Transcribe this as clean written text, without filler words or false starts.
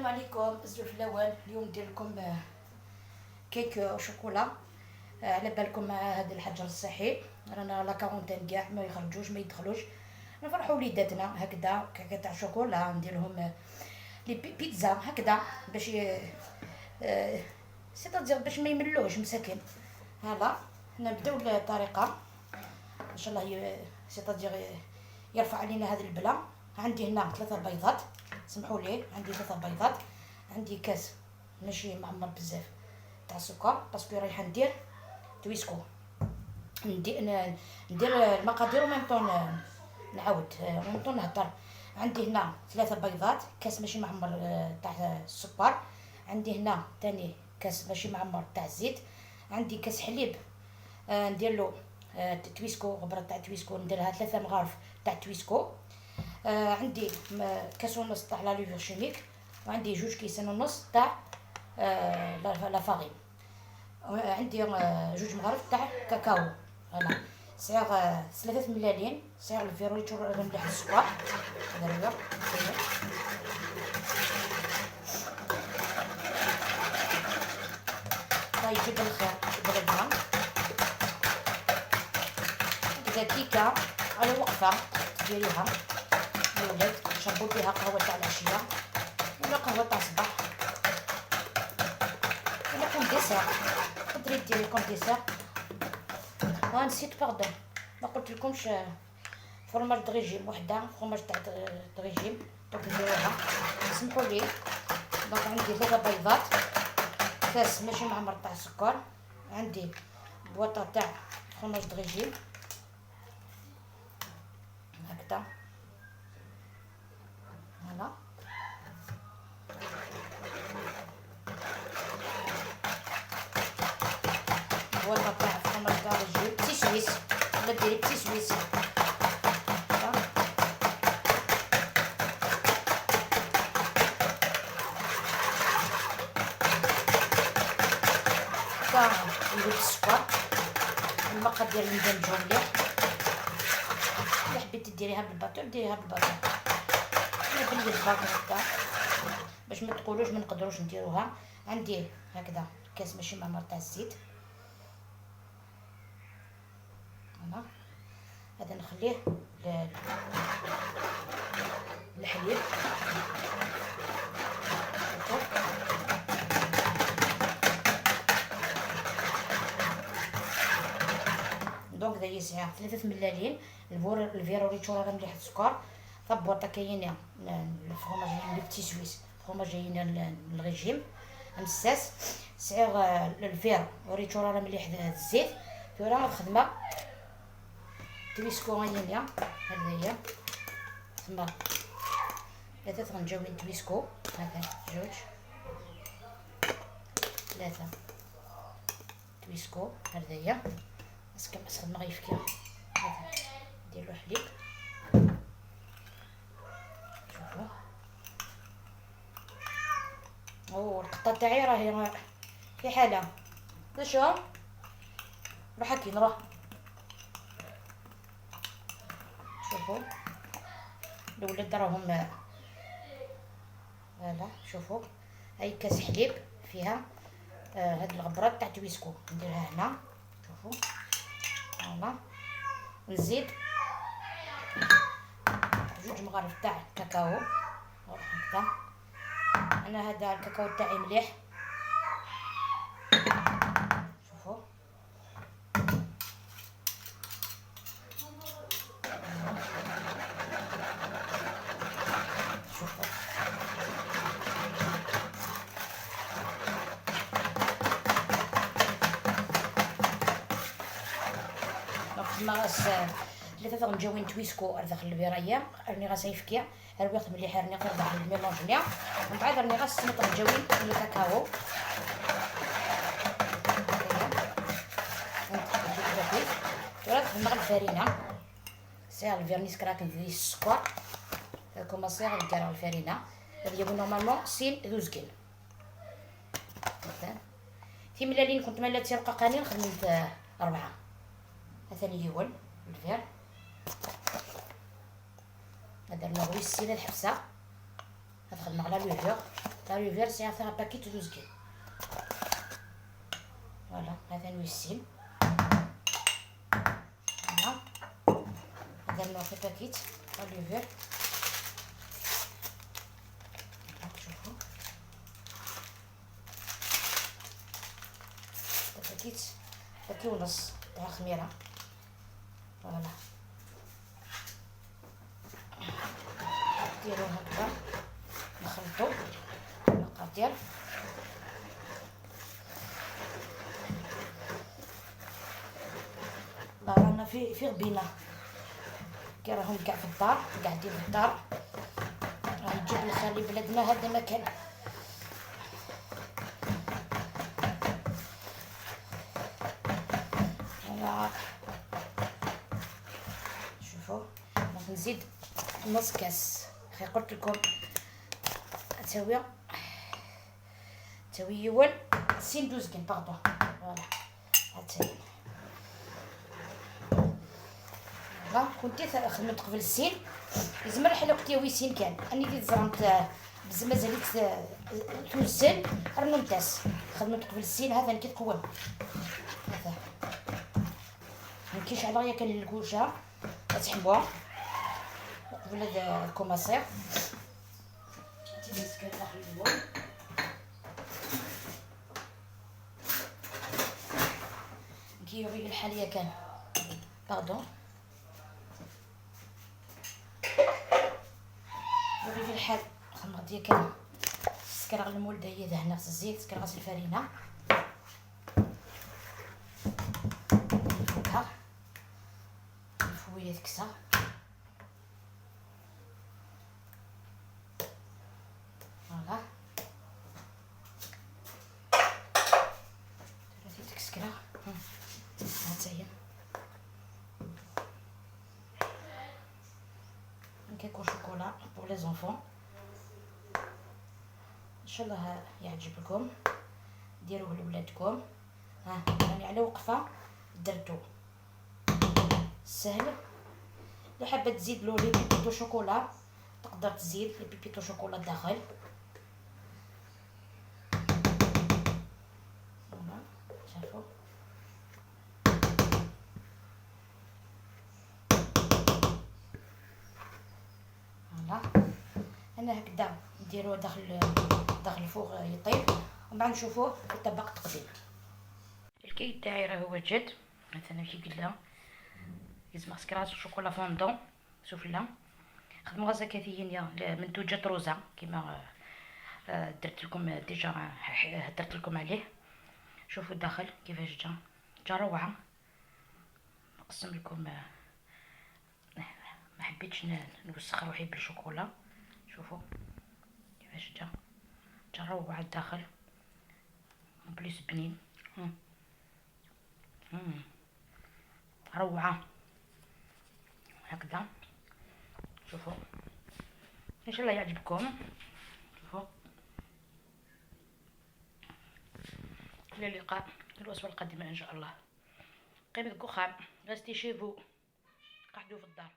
السلام عليكم الزلف الاول. اليوم ندير لكم cake au chocolat. على بالكم مع هذا الحجر الصحي رانا la quarantaine كاع ما يخرجوش ما يدخلوش، نفرحوا وليداتنا هكذا كيكة تاع شوكولا، ندير لهم les pizzas هكذا باش c'est-à-dire باش ما يملوش مساكين. هذا نبداو الطريقة ان شاء الله c'est-à-dire يرفع علينا هذا البلا. عندي هنا 3 بيضات، سمحوا لي، عندي 3 بيضات، عندي كاس ماشي معمر بزاف تاع السكر parce que رايحة ندير تويسكو. ندير المقادير و même temps نعاود même temps نهضر. عندي هنا 3 بيضات، كاس ماشي معمر تاع السكر، عندي هنا تاني كاس ماشي معمر تاع الزيت، عندي كاس حليب ندير له تويسكو، غبرة تاع تويسكو نديرها 3 مغارف تاع تويسكو، عندي كاس ونص تاع la levure chimique، وعندي 2 كيسان ونص تاع la farine، عندي 2 مغارف تاع كاكاو. voilà سعر 3 ملالين، سعر الفيرو مليح السكر. هذا هو الله يجيب الخير بلدنا. هكذا كيكة على وقفه ديريها الولاد يشربوا بها قهوة تاع العشية ولا قهوة تاع الصباح ولا comme dessert، تقدري ديري comme dessert. نسيت pardon ما قلت لكمش fromage de régime، وحده فرماج تاع de régime donc نديروها، سمحوا لي. donc عندي 3 بيضات، كاس ماشي معمر تاع السكر، عندي بواطه تاع fromage de régime هكذا. voilà بواطه تاع fromage de régime petit suisse، ولا ديري petit suisse. ندير السكر المقادير ندمجهم مليح. الا حبيتي ديريها بال batteur ديريها بال batteur، انا باليد هكذا باش ما تقولوش ما نقدروش نديروها. عندي هكذا كاس ماشي معمر تاع الزيت، voilà هذا نخليه للحليب. donc ذا يسعى 3 ملالين الفيروريتشو راه مليح السكر. طبوطه كاينه ال fromage le petit suisse، fromage الريجيم مساس سعر الفير وريتشو راه مليح الزيت. ثورا الخدمة تويسكو غاينيا هذا هي تما 3 غنجاوين تويسكو، هذا 2 3 تويسكو هذا هي. بس ما غيفكي هذا ندير له حليب. شوفوا او القطة تاعي راهي في حاله. شو روح هاكي نروح. شوفوا الولاد راهم voilà. شوفوا هاي كاس حليب فيها هاد الغبرات تاع تويسكو نديرها هنا. شوفوا voilà نزيد 2 مغارف تاع كاكاو هكذا. انا هذا الكاكاو تاعي مليح. شوفوا شوفوا ما غاس 3 غنجاوين تويسكو داخل البرايه راني غاس يفكيا رويخ مليح راني غير داخل ال mélange نيا. ومن بعد راني غاس غنجاوين الكاكاو. تخدم الفرينة سير ال vernis كراك ندير السكر commencer ندير الفرينة هذه يكون normalement سين ذوزكين تيملالين. كنت مالات تيرققاني نخدم 4. هذا يول الفير هذا نغوي السيله الحبسة. هاد خدمة على levure. تاع levure ساعة paquet دوزكين. voilà هذا نويسين. voilà هذا نوع في paquet تاع levure. شوفوا paquet paquet ونص تاع خميره. voilà ديرو هكذا نخلطو المقادير. لا رانا في غبينه كي راهم كاع في الدار، قاعدين في الدار، راه يجيب الخير لبلادنا. هذا مكان شوفوا نزيد نص كاس. خي قلت لكم تساوي يول سين دوزكين pardon. voilà هاتاوي. voilà كنتي خدمت قبل السين لازم الحلو كنتي سين كان اني كي زرمت بزاف مازالت توزن راه ممتاز. خدمت قبل السين هذا كي تقوم هذا مكيش على غيا كان الكوشة تحموها قبل هذا الكوماسير. تيمسك داخل المول. كيوري الحالية كان باردون يوري في الحال خمر كان سكر على المول هي دهنه في الزيت، سكر غاس الفرينة نفوكها الفويه تكسى. voilà ثلاثة تكسكرة هاتاهي cake au chocolat pour les enfants. ان شاء الله يعجبكم، ديروه لولادكم. ها راني على وقفه درتو سهل. اللي حابة تزيد له les pépites de chocolat تقدر تزيد les pépites de chocolat داخل. voilà شوفوا voilà انا هكذا نديروه داخل ال four يطيب، ومن بعد نشوفوه في طبق التقديم. الكيك تاعي راه واجد. مثلا كي قلنا لازم سكرات chocolat fondant سفلى. خدموا غزة كثيرين منتوجات روزا كيما درت لكم déjà، هدرت لكم عليه. شوفوا الداخل كيفاش جا روعه. نقسم لكم، ما حبيتش نوسخ روحي بالشوكولا. شوفوا كيفاش جا روعه الداخل، plus بنين. روعه هكذا. شوفوا ان شاء الله يعجبكم. شوفوا الى اللقاء في الوصفة القادمة ان شاء الله. قيمة كوخام، restez chez vous، قعدوا في الدار.